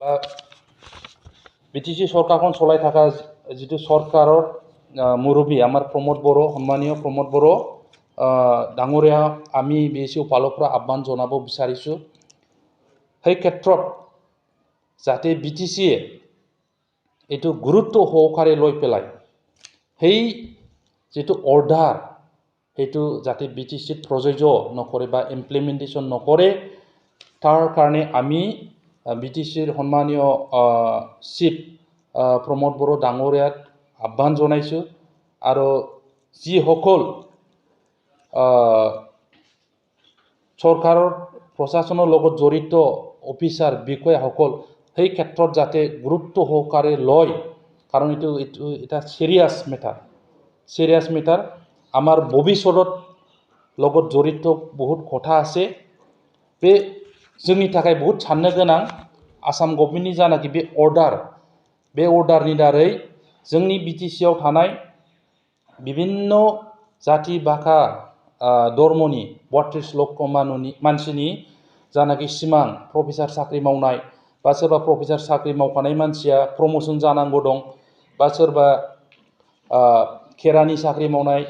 बा বিটিসি সরকারখন চলাই থাকা যিটো সরকাৰৰ মুৰব্বী আমাৰ প্ৰমোদ বড়ো, সন্মানীয় প্ৰমোদ বড়ো ডাঙৰীয়া আমি বিএসি উপালৰ পৰা আহ্বান জনাব বিচাৰিছোঁ। সেই ক্ষেত্ৰত যাতে বিটিসিয়ে এইটো গুৰুত্ব সহকাৰে লৈ পেলাই সেই যিটো অৰ্ডাৰ সেইটো যাতে বিটিসিত প্ৰযোজ্য নকৰে বা ইমপ্লিমেণ্টেশ্যন নকৰে, তাৰ কাৰণে আমি বিটিসিৰ সন্মানীয় চিফ প্ৰমোদ বড়ো ডাঙৰীয়াক আহ্বান জনাইছোঁ। আৰু যিসকল চৰকাৰৰ প্ৰশাসনৰ লগত জড়িত অফিচাৰ বিষয়াসকল সেই ক্ষেত্ৰত যাতে গুৰুত্ব সহকাৰে লয়, কাৰণ এইটো এটা চিৰিয়াছ মেটাৰ। আমাৰ ভৱিষ্যতৰ লগত জড়িত বহুত কথা আছে। बे जोंनि थाखाय बहुत साननो गोनां आसाम गभर्नमेन्टनि जानाखि बे अर्डारनि दारै जोंनि बिटिसिआव थानाय विभिन्न जाति भाषा धर्मनि 32 लक्ष मानसिनि जानाखि सिमां प्रफेसार साख्रि मावनाय बा सोरबा प्रफेसार साख्रि मावखानाय मानसिया प्रमोशन जानांगौ दं, बा सोरबा खेरानि साख्रि मावनाय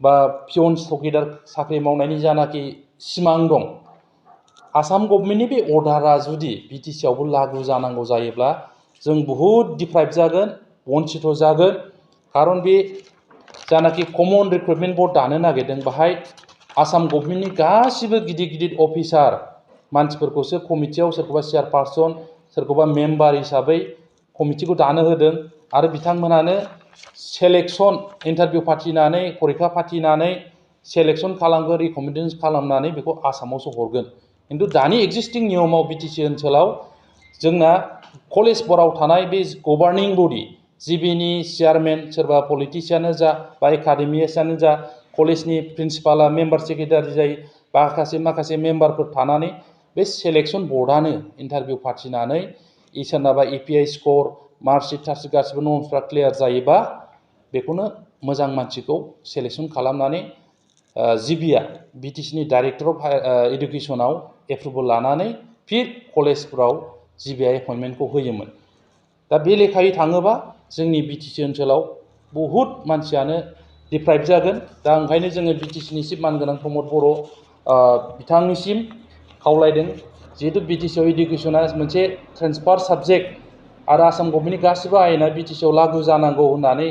बा पियन चौकीदार साख्रि मावनायनि जानाखि सिमां दं, आसाम गभर्नमेन्टनि बे अर्डारा जुदि बिटिसिआवबो लागु जानांगौ जायोब्ला जों बहुत डिप्राइभ जागोन, वन्चित जागोन। खारन बे जानाखि कमन रिक्रुटमेन्ट बर्ड दानो नागिरदों, बाहाय आसाम गभर्नमेन्टनि गासिबो गिदिर गिदिर अफिसार मानसिफोरखौसो कमिटियाव सोरखौबा चेयारपार्सन सोरखौबा मेम्बार हिसाबै कमिटिखौ दानो होदों आरो बिथांमोनानो सेलेक्शन इन्टारभिउ फाथिनानै परिखा फाथिनानै सेलेक्शन खालामगोन, रिकमेन्डेसन खालामनानै बेखौ आसामावसो हरगोन। खिन्थु दानि एक्जिस्टिं नियमाव बिटिसि ओनसोलाव जोंना कलेज बर्डआव थानाय बे गभार्निं बडि जिबिनि चेयारमेन सोरबा पलिटिसियानो जा बा एकाडेमियानो जा, कलेजनि प्रिन्सिपाला मेम्बार सेक्रेटारि जायो, माखासे मेम्बारफोर थानानै बे सेलेक्शन बर्डआनो इन्टारभिउ फाथिनानै सोरनाबा एपिआइ स्कर मार्कशिट टार्कशिट गासिबो नर्म्सफ्रा क्लियार जायोबा बेखौनो मोजां मानसिखौ सेलेक्शन खालामनानै जिबिया बिटिसिनि डाइरेक्टर अफ एडुकेसनाव एप्रुभेल लानानै फिर कलेजफ्राव जिबिया एपइन्टमेन्टखौ होयोमोन। दा बे लेखायै थाङोबा जोंनि बिटिसि ओनसोलाव बहुत मानसियानो डिप्राइभ जागोन। दा ओंखायनो जोङो बिटिसिनि चिफ मानगोनां प्रमोद बड़ो बिथांनिसिम खावलायदों, जिहेतु बिटिसिआव इडुकेसना मोनसे ट्रेन्सफार साबजेक्ट आरो आसाम गभर्नमेन्टनि गासिबो आयेना बिटिसिआव लागु जानांगौ होननानै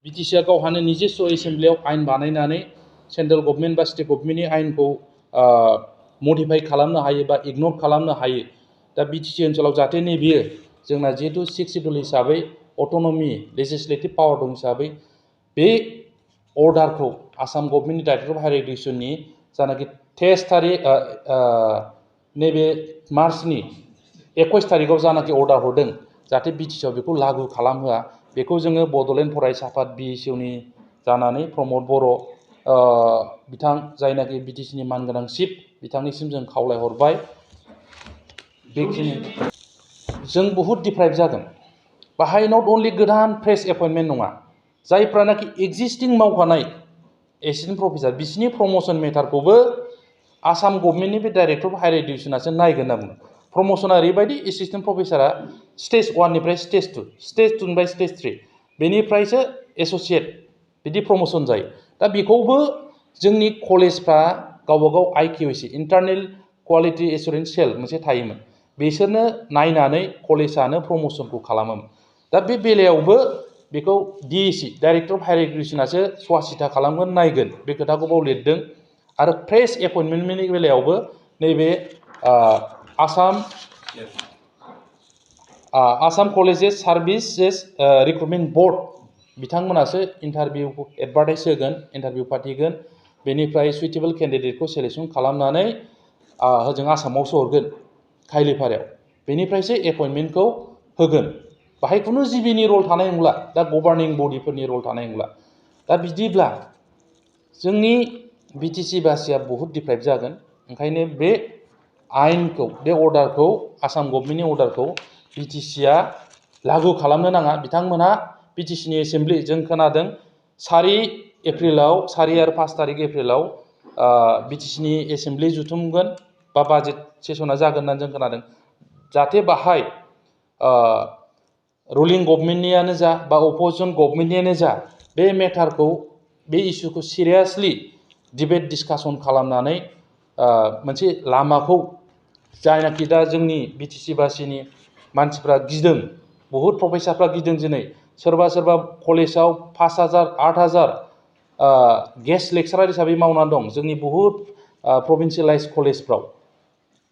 बिटिसिआ गावहानो निजेस्व एसेम्ब्लियाव आयेन बानायनानै सेन्ट्रेल गभर्नमेन्ट बा स्टेट गभर्नमेन्टनि आयेनखौ मडिफाइ खालामनो हायो बा इगनर खालामनो हायो। दा बिटिसि ओनसोलाव जाहाथे नैबेयो जोंना जिहेतु 6 शिड्युल हिसाबै अट'नमि लेजिस्लेटिभ पावार दं हिसाबै बे अर्डारखौ आसाम गभर्नमेन्टनि डाइरेक्टर अफ हायार एडुकेसननि जानाखि 23 तारिख नैबे मार्चनि 21 तारिखआव जानाखि अर्डार हरदों, जाहाथे बिटिसिआव बेखौ लागु खालामहोआ, बेखौ जोङो बड'लेण्ड फरायसा आफाद बिएसइउनि जानानै प्रमोद बड़ो बिथां जायनाखि बिटिसिनि मानगोनां चिफ बिथांनिसिम जों खावलायहरबाय। बेखिनि जों बहुत डिप्राइभ जागोन। बाहाय नट अनलि गोदान फ्रेश एपइन्टमेन्ट नङा, जायफ्रानाखि एक्जिस्टिं मावखानाय एसिस्टेन्ट प्रफेसार बिसिनि प्रमोशन मेटारखौबो आसाम गभर्नमेन्टनि बे डाइरेक्टर अफ हायार एडुकेसनासो नायगोन होनना बुङो। प्रमोशना ओरैबायदि एसिस्टेन्ट प्रफेसारा स्टेज 1 निफ्राय स्टेज 2, स्टेज 2 निफ्राय स्टेज 3, बेनिफ्रायसो एस'सियेट बिदि प्रमोशन जायो। दा बेखौबो जोंनि कलेजफ्रा गावबागाव IQAC इन्टारनेल क्वालिटि एसुरेन्स सेल मोनसे थायोमोन, बिसोरनो नायनानै कलेजानो प्रमोशनखौ खालामोमोन। दा बे बेलायावबो बेखौ DEC डाइरेक्टर अफ हायार एडुकेसनासो सवासिथा खालामगोन, नायगोन, बे खोथाखौ बाव लिरदों। आरो फ्रेश एपइन्टमेन्टनि बेलायावबो नैबे Assam colleges services recruitment board बिथांमोनासो इन्टारभिउ एडभार्टाइज होगोन, इन्टारभिउ फाथिगोन, बेनिफ्राय सुइटेबल केन्डिडेटखौ सेलेक्शन खालामनानै हजों आसामावसो हरगोन खायलिफारायाव, बेनिफ्रायसो एपइन्टमेन्टखौ होगोन। बाहाय खुनु जिबिनि रल थानाय नंला, दा गभार्निं बडिफोरनि रल थानाय नंला। दा बिदिब्ला जोंनि बिटिसि बासिया बहुत डिप्राइभ जागोन। ओंखायनो बे आयेनखौ, बे अर्डारखौ, आसाम गभर्नमेन्टनि अर्डारखौ बिटिसिआ लागु खालामनो नाङा। बिथांमोनहा बिटिसिनि एसेम्ब्लि जों खोनादों 4 एप्रिलाव 4 आरो 5 तारिख एप्रिलाव बिटिसिनि एसेम्ब्लि जुथुमगोन बा बाजेट सेसना जागोन होननानै जों खोनादों। जाहाथे बाहाय रुलिं गभर्नमेन्टनियानो जा बा अपोजिसन गभर्नमेन्टनियानो जा बे मेटारखौ बे इस्युखौ सिरियासलि डिबेट डिसकासन खालामनानै मोनसे लामाखौ जायनाखि दा जोंनि बिटिसि बासिनि मानसिफ्रा गिदों, बहुद प्रफेसारफ्रा गिदों दिनै सोरबा सोरबा कलेजाव 5,000 8,000 गेस्ट लेक्सारार हिसाबै मावनानै दं जोंनि बहुद प्रभिन्सियेलाइज कलेजफ्राव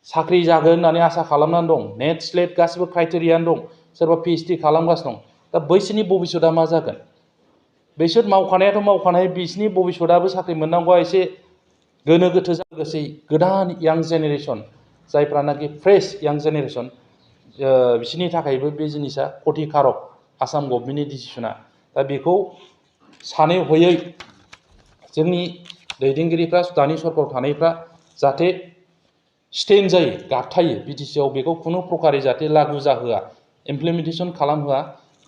साख्रि जागोन होननानै आसा खालामनानै दं, नेट स्लेट गासिबो क्राइटेरियानो दं, सोरबा पिएइचडि खालामगासिनो दं। दा बैसोरनि भबिष्यतआ मा जागोन? बिसोर मावखानायाथ' मावखानाय, बिसोरनि भबिष्यतआबो साख्रि मोननांगौआ एसे गोनो गोथो लोगोसे गोदान यां जेनेरेसन जायफ्रानाखि फ्रेश यां जेनेरेसन बिसोरनि थाखायबो बे जिनिसा खथिकारक आसाम गभर्नमेन्टनि डिसिसना। दा बेखौ सानै हयै जोंनि दैदेनगिरिफ्रा दानि सरकाराव थानायफ्रा जाहाथे स्टेन्ड जायो, गाबथायो बिटिसिआव बेखौ खुनु प्रकारै जाहाथे लागु जाहोआ, इमप्लिमेन्टेसन खालामहोआ,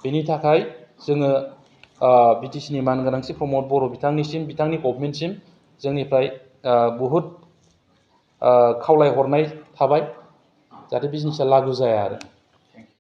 बेनि थाखाय जोङो बिटिसिनि मानगोनांसिन प्रमद बर' बिथांनिसिम, बिथांनि गभर्नमेन्टसिम जोंनिफ्राय बहुद खावलायहरनाय थाबाय जाहाथे बे जिनिसा लागु जाया आरो।